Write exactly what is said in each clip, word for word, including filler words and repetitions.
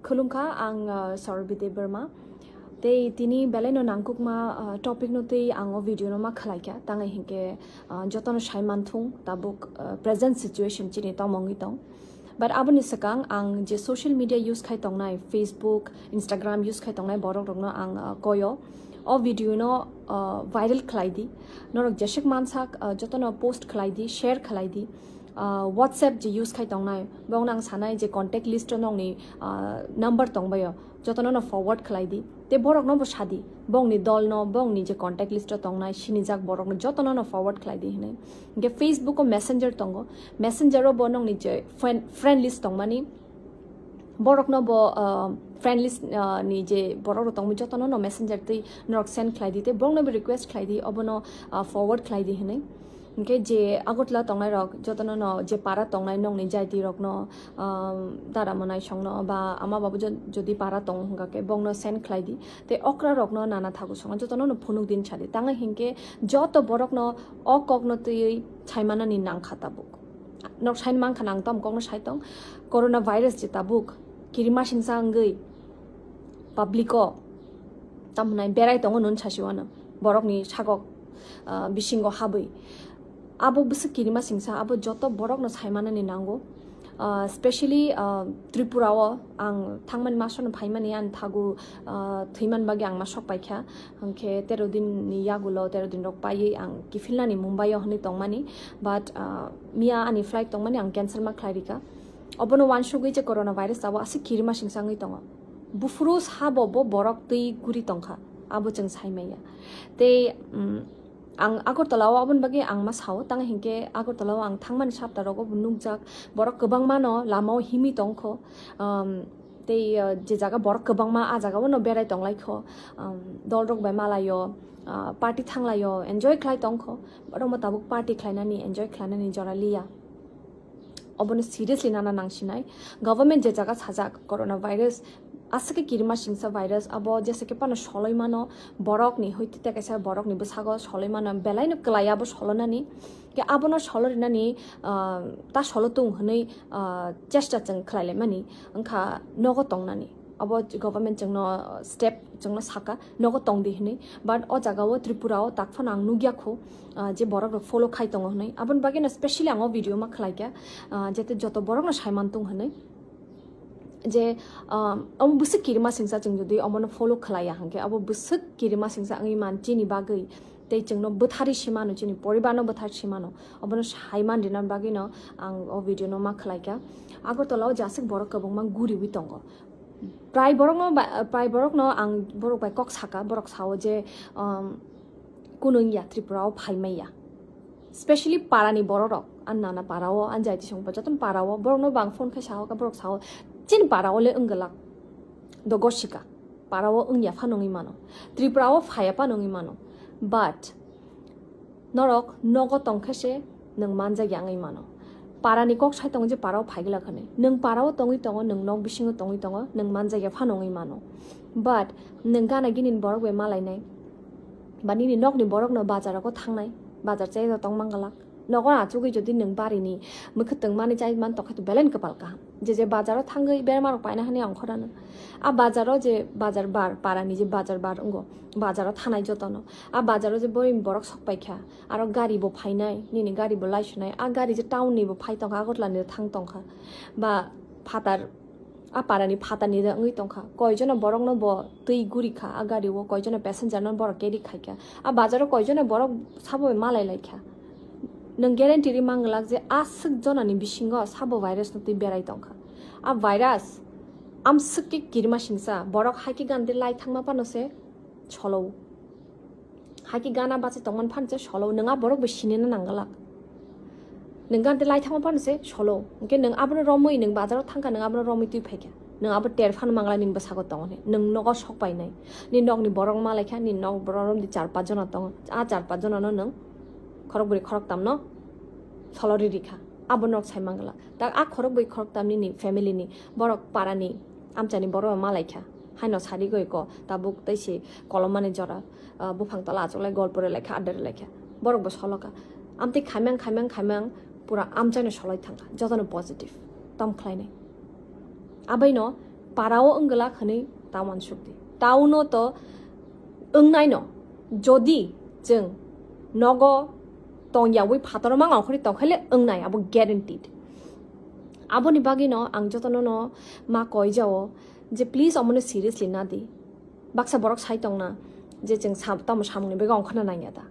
Khulumkha, ang, uh, Sarabhi Debbarma. Tei tini belaino nangkukma, uh, topic no tei ang o video no ma khlai kha. Tang hinkhe, uh, jotono sai manthung tabuk, uh, present situation chini tongmungwi tong. But aboni swkang ang je social media use khai tongnai, Facebook, Instagram use khai tongnai borok rokno ang, uh, koyo. O video no, uh, viral khlai di. Norok jesek mansak, uh, jotono post khlai di, share khlai di. Uh, WhatsApp je use khai tongnai, bongno ang sanai je contact list o nongni, uh, number tongbaio, jotono no forward khlai di. Te borokno bo sadi, bongni dolno, bongni je contact list o tongnai, sinijak borokno jotono no forward khlai di hinwi. Hinkhe Facebook o Messenger tongo, Messenger o bo nongni je friend, friend list tongmani, borokno bo, uh, friend list, uh, ni je borok rok tongmani jotono no Messenger tei norok send khlai di, tei borokno bo request khlai di, obono, uh, forward khlai di hinwi. Hinkhe je Agartala tongnai rok jotono no je para tongnai nongni jaiti rokno, um, dara mwnai songno ba ama babu jo-, jodi para tongo hwnka khe bongno send khlai di. Tei okra rokno nana thagu songo jotono no phunuk din sadi. Tang hinkhe joto borokno o kokno twiwi saimanani nangkha tabuk. Nok sain mankha nang tom kokno sai tong. Corona virus je tabuk kirima singsa wngwi public o tamhwnai berai tongo nun sasi wano borokni sagok, ah, bisingo habwi. Abo bwswk kirima singsa, abo joto borokno saimanani nango. Ah, specially, ah, Tripura o ang thangmani masano phaimani ani thagu, ah, thwiman bagwi ang ma sok paikha. Hwnkhe tero din ni yagulo, tero din rok paiwi ang kiphilnani Mumbai o hwnwi tongmani. But, ah, miya ani flight tongmani ang cancel ma khlai rika. Obono wansugwi je corona virus abo aswk kirima singsa wngwi tongo. Buphuru sabo bo borok twi guri tongkha, abo chwng sai manya. Tei, mm, ang Agartala o aboni bagwi ang ma sao, tang hinkhe Agartala o ang thangmani sapta rogo bo nukjak, borok kwbangma no lama o himwi tongkho. Um, tei, uh, je jaga borok kwbangma, a jaga o no berai tonglaikho, um, dol rok bai malaio, uh, party thanglaio, enjoy khlai tongkho. Borok mo tabuk party khlainani, enjoy khlainani jora liya. Obono seriously nana nangsinai. Government je jaga sajak corona virus, aswk khe kirima singsa virus, abo jesa khe phano soloi mano, borokni hoite tei kaisa borokni bwsago soloi mano, belaino kwlai abo solonani. Khe abono solo rinani, ah, ta solo tung hwnwi, ah, chesta chwng khlai laimani, wngkha nogo tongnani. Abo government chwngno step chwngno saka, nogo tong di hwnwi. But o jaga o Tripura o tak phano ang nukya kho, ah, je borok rok follow khai tongo hwnwi. Aboni bagwi no specially ang o video ma khlai kha, ah, jete joto borok no sai man tung hwnwi. Je, ah, omo bwswk kirima singsa chwng jodi omono follow khlaiya hwnkhe abo bwswk kirima singsa wngwi man chini bagwi. Tei chwngno bwthari simano, chini poribarno bwthari simano. Obono sai man rina bagwi no ang o video no ma khlai kha. Agartala o jaswk borok kwbangma guriwi tongo. Prai borokno ba-, prai borokno ang borok bai kok saka, borok sao je, um, kunu wngya Tripura o phai manya. Specially parani borok rok, an nana para o, an jaiti songpa jotono para o, borokno bo ang phone khai sao, borok sao, chini para o le wngwlak. Do gosika, para o wngya phano wngwi mano. Tripura o phaya phano wngwi mano. But, norok nogo tongkhe se nwng manjakya wngwi mano. Parani kok sai tongo je para o phaigwlak hwnwi. Nwng para o tongwi tongo, nwng nok bisingo tongwi tongo, nwng manjakya phano wngwi mano. But nwng gana gini borok bai malainai. Ba nini nokni borokno bazar rogo thangnai, bazar chaya tong mangalak. Nogo achugwi jodi nwng barini mwkhwtwng mani chai man tokhe to belai ni kwpal kaham. Je je bazaro thangwi berma rok paina hani ongkhorano. A bazaro je bazar bar, parani je bazar bar wngo, bazaro thanai jotono. A bazaro je boring borok sok paikha, aro gari bo phainai, nini gari bo laisunai, a gari je town ni bo phai tongkha, Agartala ni thang tongkha. Ba phatar, a parani phatar ni wngwi tongkha. Koijono borokno bo twi gurikha a gari o, koijono passenger no borok carry khaikha. A bazaro koijono borok sabo bai malai laikha. Nwng guarantee ri manglak je aswk jonani bisingo sabo virus no twi berai tongkha. A virus amswk khe kirima singsa, borok hai khe gandhi lai thangma phano se solo. Hai khe gana bachi tongmani phano se solo, nwng a borok bai sinina nangwlak. Nwng gandhi lai thangma phano se solo. Hwnkhe nwng abono romwi nwng bazaro thangkha, nwng abono romwi twi phaikha. Nwng abo ter phano manglai nini bwsago tongo hwnwi. Nwng nogo sok painai. Nini nokni borok malaikha, nini nok borok romdi char panch jona tongo. A char panch jonano nwng khorok bwrwi khorok tamno solo riri kha. Abo nok sai mangla. Tak a khorok bwrwi khorok tamni ni family ni borok parani amchani borok malaikha. Haino sari goi ko tabuk tei se kolomani jora, ah, buphang tola achuklai golpo rwlaikha, adda rwlaikha. Borok bo solo kha. Amtwi khaimang, khaimang, khaimang pura amchaino soloi thangkha. Jotono positive. Tom khlainai. Abaino parao wngwlak hwnwi ta uansukdi. Tauno to wngnaino, jodi chwng nogo tongyawi phataro mang ongkhorwi tongkhaile wngnai, abo guaranteed. Aboni bagwino ang jotono no ma koijao je please omono seriously nadi. Baksa borok sai tongna je chwng sam-, tamo samungni bagwi ongkhorna nangya da.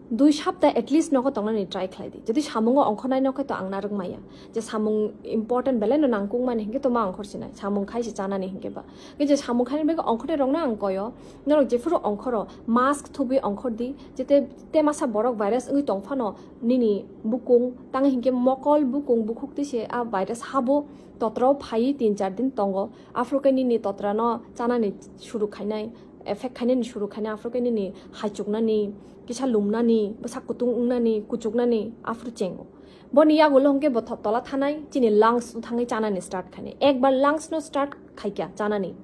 Dui sapta at least nogo tongnani try khlai di. Jodi samungo ongkhornai nokhe to ang narwk maya. Je samung important belai no nangkukmani hinkhe to ma ongkhor sinai. Samung khai se chanani hinkhe ba. Hinkhe je samung khaini bagwi ongkhornai rokno ang koyo. Norok jephuru ongkhoro, mask thubwi ongkhor di. Jete te masa borok virus wngwi tong phano nini bukung, tang hinkhe mokol, bukung, bukhuk twi se a virus habo, totrao phaiwi tin char din tongo. Aphuru khe nini totrano chanani suru khainai, effect khainani suru khainai, aphuru khe nini haichuknani, kisa lumnani, bwsak kutung wngnani, kuchuknani, aphuru chengo. Boni yagulo hwnkhe bo tho-, tola thanai, chini lungs no thangwi chanani start khainai. Ekbar lungs no start khaikya chanani,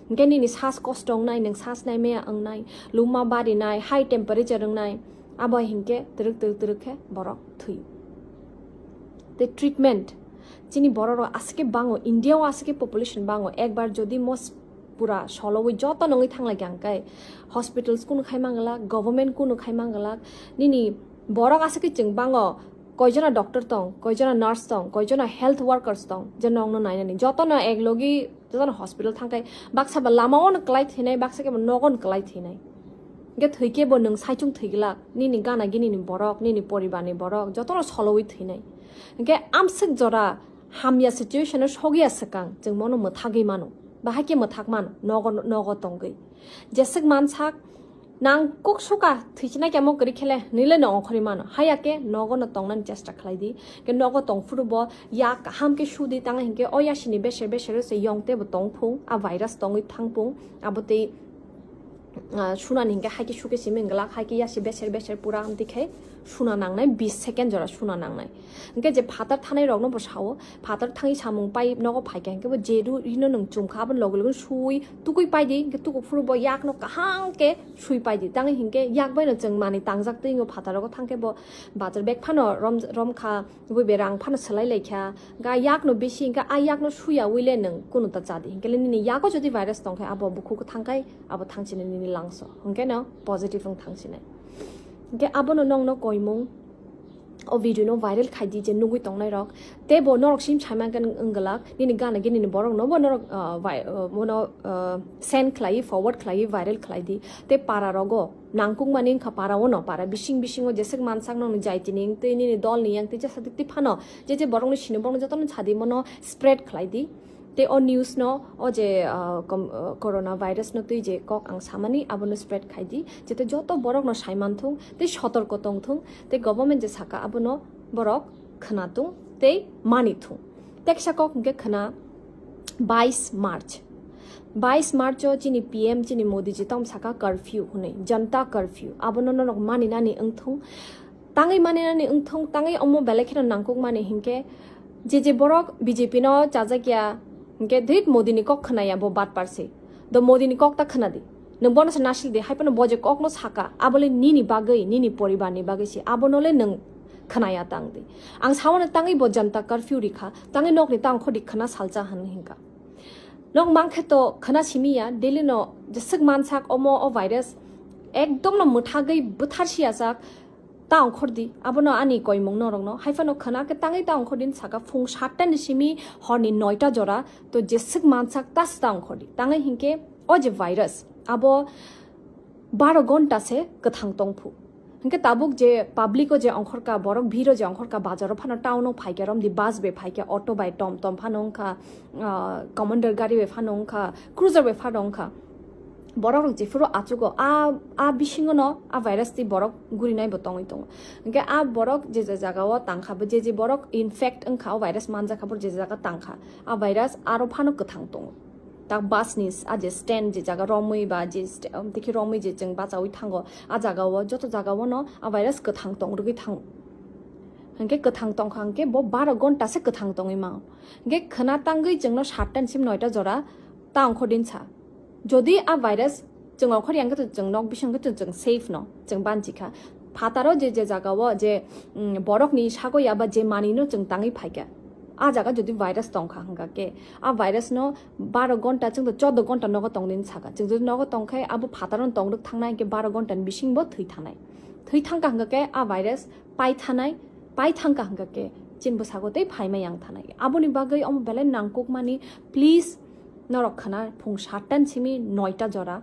hinkhe nini sas kosto wngnai, nwng sas nai maya wngnai, luma barinai, high temperature wngnai, abo hinkhe twrwk twrwk twrwk khe borok thwi. Tei treatment, chini borok rok aswk khe bango, India o aswk khe population bango, ekbar jodi mos pura solowi joto nongwi thanglai kha hwnkhe hospitals kunu khai manglak, government kunu khai manglak, nini borok aswk khe chwng bango, koijona doctor tong, koijona nurse tong, koijona health workers tong, je nongno nainani, jotono ek logi jotono hospital thangkhai, baksa ba lama ono kwlai thwinai, baksa khe bo nogo no kwlai thwinai. Hwnkhe thwikhe bo nwng saichung thwiglak, nini gana gini ni borok, nini poribar ni borok, jotono solowi thwinai. Hwnkhe amswk jora hamya situation o sogya swkang, chwng mono mwthagwi mano, bahai khe mwthak mano, nogo, nogo tongwi. Jeswk mansak, nang kuk suka thwichina kemo kwrwi khele, nile no ongkhorwi mano. Haya khe nogo no tongnani chesta khlai di. Khe nogo tong phuru bo yak kaham khe su di, tang hinkhe o yasini beser beser se yong tebo tong phung, a virus tongwi thang phung, abo tei, ah, sunani hinkhe hai khe su khe simi glak, hai khe yasi beser beser pura amtwi khe suna nangnai, bis second jora suna nangnai. Hinkhe je phatar thanai rokno bo sao, phatar thangwi samung pai nogo phaikha hinkhe bo je ru rino nwng chumkha, aboni loge loge sui tukui pai di, hinkhe tuku phuru bo yakno kaham khe sui pai di. Tangwi hinkhe yak bai no chwng manwi tangjak twi wngo, phatar rogo thangkhe bo bajar bag phano rom, romkha, bui berang phano swlai laikha, ga yakno bisi hinkhe a yakno suya wile nwng kunu ta cha di. Hinkhe nini yago jodi virus tongkhe abo bukhuk thangkhai, abo thangchini nini langso, hinkhe no positive wng thangchinai. Hinkhe abono nongno koimung o video no viral khai di je nugui tongnai rok. Tei bo norok sim sai mankhe wng glak, nini gana gini ni borok no bo norok, ah, vai-, ah, bono, ah, send khlai, forward khlai, viral khlai di. Tei para rogo nangkuk mani wngkha para o no, para bising bising o jeswk mansak no jai tini wng twi nini dol ni yang twi jesa twi phano je je borok no sini borok no joto no sadi mono spread khlai di. Tei o news no, o je, ah, kom-, ah, corona virus no twi je kok ang samani, abono spread khai di, jete joto borok no sai manthung, tei sotorko tongthung, tei government je saka abono borok khwnathung tei manithung. Teksa kok hwnkhe khwna bais March. Bais March o chini P M chini Modi ji tong saka curfew hwnwi, Janta curfew. Abono norok maninani wngthung. Tangwi maninani wngthung, tangwi omo belai kheno nangkuk mani hinkhe, je je borok B J P no chajakya, hinkhe dhit Modi ni kok khwnaya bo bad parsi. Do Modi ni kok ta khwnadi. Nwng bono se nasil di, hai phano bo je kok no saka, abole nini bagwi, nini poribar ni bagwi se, abono le nwng khwnaya tang di. Ang sawano tangwi bo Janta curfew rikha, tangwi nok ni tang khodi khwna salcha hwn hinka. Nok mankhe to khwna simiya, Delhi no jeswk mansak omo o virus ekdom no mwthagwi bwthar siyajak, ta ongkhor di, abono ani koimung norokno. Hai phano khwna khe tangwi ta ongkhor din saka phung satta ni simi horni noita jora, to jeswk mansak tas ta ongkhor di. Tangwi hinkhe o je virus, abo baro gonta se kwthang tongphu. Hinkhe tabuk je public o je ongkhorka, borok bhiro je ongkhorka, bazaro phano town o phaikhe romdi bus bai phaikhe, auto bai tom tom phano wngkha, ah, commander gari bai phano wngkha, cruiser bai phano wngkha. Borok rok jephuru achugo, a, a bisingo no a virus twi borok gurinai bo tongwi tongo. Hinkhe a borok je je jaga o tangkha, bo je je borok infect wngkha, o virus manjakha, bo je je jaga tangkha, a virus aro phano kwthang tongo. Tak bus ni s-, a je stand je jaga romwi ba je st-, um, tei khe romwi je chwng bachaui thango, a jaga o joto jaga o no a virus kwthang tong rwgwi thango. Hinkhe kwthang tongkha hinkhe bo baro gonta se kwthang tongwi mano. Hinkhe khwna tangwi chwngno satta ni sim noita jora ta ongkhor din sa. Jodi a virus chwng ongkhor yang khe to chwng nok bising khe to chwng safe no, chwng banchi kha. Phataro je je jaga o je, um, borok ni sago ya ba je mani no chwng tangwi phaikha. A jaga jodi virus tongkha hwnkha khe, a virus no baro gonta chwng to chodo gonta nogo tongdi hinwi sakha. Chwng jodi nogo tongkhai abo phataro tong rwk thangnai hwnkhe baro gonta ni bising bo thwi thangnai. Thwi thangkha hwnkha khe a virus pai thanai, pai thangkha hwnkha khe chini bwsago tei phaima yang thanai. Aboni bagwi omo belai nangkukmani, please, norok khna phung sattan simi noita jora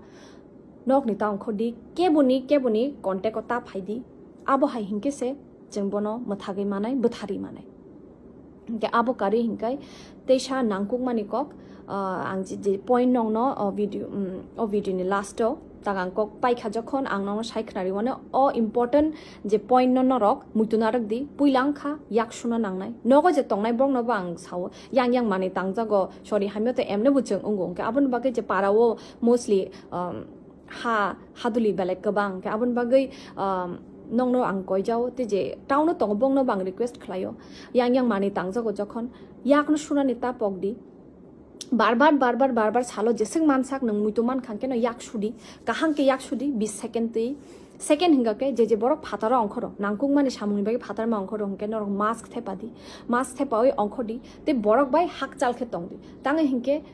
nokni ta ongkhordi, keboni, keboni contact o ta phaidi. Abo hai hinkhe se chwng bono mwthagwi manai, bwtharwi manai. Hinkhe abo karwi hinkai teisa nangkukmani kok, ah, ang je, je point nongno o video, mm, o video ni last o tak ang kok paikha jokhon ang nongno sai khnari mano o important je point no norok muitu narwk di, puila wngkha yak suna nangnai. Nogo je tongnai borok no bo ang sao, yang yang manwi tangjago, sorry, hamya to emne bo chwng wngo, hinkhe aboni bagwi je para o mostly, um, ha, haduli belai kwbang, hinkhe aboni bagwi, um, nongno ang koijao, tei je town o tongo bongno bo ang request khlaio, yang yang manwi tangjago jokhon, yakno sunani ta pokdi. Bar bar, bar bar, bar bar salo jeswk mansak nwng muitu mankha hwnkhe no yak sudi, kaham khe yak sudi, bis second twi. Second hwnkha khe je je borok phataro ongkhoro, nangkukmani samungni bagwi phatarma ongkhoro hwnkhe norok mask thepadi, mask thepawi ongkhordi, tei borok bai hakchal khe tongdi. Tangwi hinkhe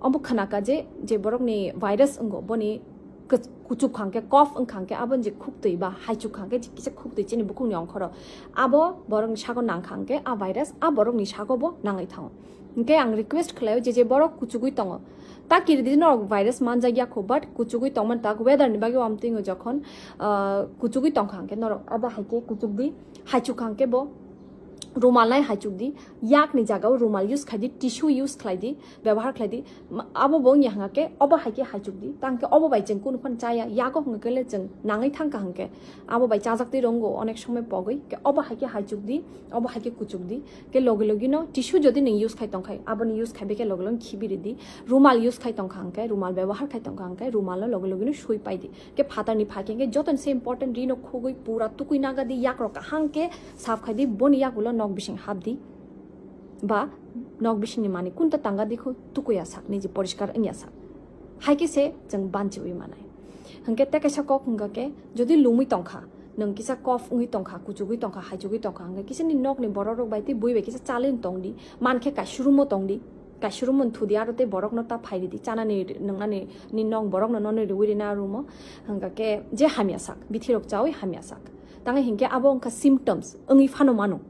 omo khwnaka je, je borokni virus wngo, boni kw-, kuchuk kha hwnkhe, cough wngkha hwnkhe, aboni je khuktwi ba haichuk kha hwnkhe, je kisa khuktwi chini bukhukni ongkhoro, abo borokni sago nangkha hwnkhe, a virus a borokni sago bo nangwi thango. Hinkhe ang request khlaio, je je borok kuchugwi tongo, ta kiridi norok virus manjak ya kho, but kuchugwi tongmani tak weather ni bagwi wamtwingo jokhon, ah, kuchugwi tongkha hwnkhe norok abo hai khe kuchukdi, haichuk kha hwnkhe bo rumal nai haichukdi, yakni jagao rumal use khaidi, tissue use khlaidi, byabohar khlaidi. Ma-, abo bo wngya hwnkha khe obo hai khe haichukdi, tang khe obo bai chwng kunu phano chaya, yago hwnkha khe le chwng nangwi thangkha hwnkhe abo bai chajaktwi rongo onek somoi pogwi, khe obo hai khe haichukdi, obo hai khe kuchukdi. Khe logi logi no tissue jodi nwng use khai tongkhai, aboni use khai bai khe logi logi khibi ridi. Rumal use khai tongkha hwnkhe, rumal byabohar khai tongkha hwnkhe, rumal no logi logi no sui paidi. Khe phatarni phai khe, khe jotono se important, rino khugwi pura tukui nagadi, yakrok kaham khe sap khaidi, boni yagulo nok bising hapdi. Ba nok bisingni manwi kunta tangadi kho, tukuya sak, niji poriskar wngya sak. Hai khe se chwng banchiwi manai. Hwnkhe tei kaisa kok hwnkha khe, jodi lumwi tongkha, nwng kisa cough wngwi tongkha, kuchugwi tongkha, haichugwi tongkha, hwnkhe kisa ni nokni borok rok bai tei bui bai kisa chalwi tongdi, mankhe kaisurumo tongdi, kaisurumo thudi, aro tei borokno ta phairidi, chanani, nwngnani, ni nok borokno nono riwi rina rumo, hwnkha khe je hamya sak, bithi rok chawi hamya sak. Tangwi hinkhe abo wngkha symptoms, wngwi phano mano.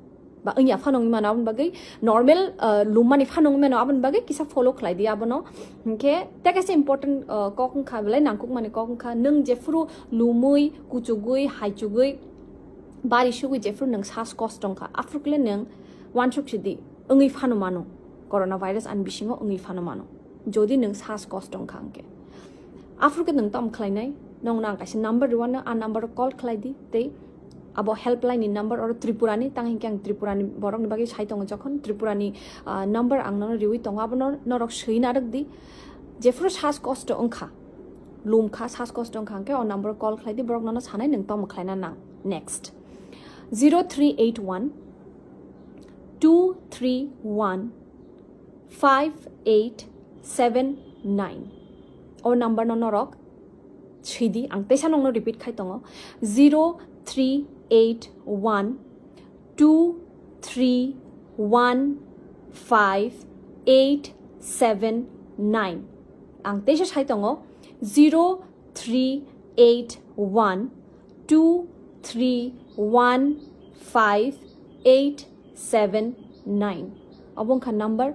Ba wngya phano wngwi mano, aboni bagwi normal, ah, lummani phano wngwi mano, aboni bagwi kisa follow khlai di abono. Hinkhe tei kaisa important, ah, kok wngkha, belai nangkukmani kok wngkha, nwng jephuru lumwi, kuchugwi, haichugwi, bari sugwi jephuru nwng sas kosto wngkha, aphuru khe nwng uansuk sidi, wngwi phano mano, coronavirus ani bisingo wngwi phano mano, jodi nwng sas kosto wngkha hwnkhe. Aphuru khe nwng tamo khlainai? Nongno ang kaisa number rwano, a number o call khlai di tei abo helpline ni number oro Tripura ni, tang hinkhe ang Tripura ni borok ni bagwi sai tongo, jokhon Tripura ni, ah, number ang nono riwi tongo, abono norok swi narwk di. Jephuru sas kosto wngkha, lumkha, sas kosto wngkha hwnkhe o number o call khlai di, borok nono sanai nwng tamo khlaina nang. Next, zero three eight one two three one five eight seven nine. O number no norok sidi, ang teisa nongno repeat khai tongo, zero three eight one two three one five eight seven nine. Ang teisa sai tongo, zero three eight one two three one five eight seven nine. Obo wngkha number.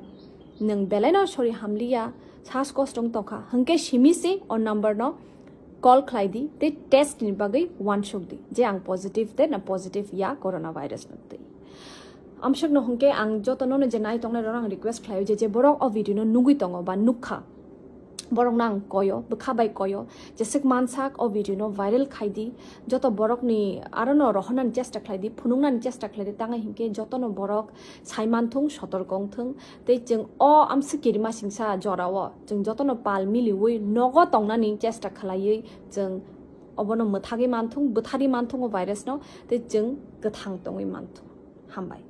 Nwng belaino sori hamliya, sas kosto wng tongkha hwnkhe simi se o number no call khlai di tei test ni bagwi uansuk di je ang positive de na positive ya coronavirus no twi. Amswkno hwnkhe ang joto nono je nai tongnai rok ang request khlaio je, je borok o video no nugwi tongo ba nukha, borokno ang koyo, bwkha bai koyo, jeswk mansak o video no viral khai di, joto borokni arono rohornani chesta khlai di, phunuknani chesta khlai di, tangwi hinkhe jotono borok sai manthung, sotorko wngthung, tei chwng o amswk kirima singsa jorao chwng jotono pal miliwi nogo tongnani chesta khlaiwi chwng obono mwthagwi manthung, bwtharwi manthung o virus no, tei chwng kwthang tongwi manthung. Hambai.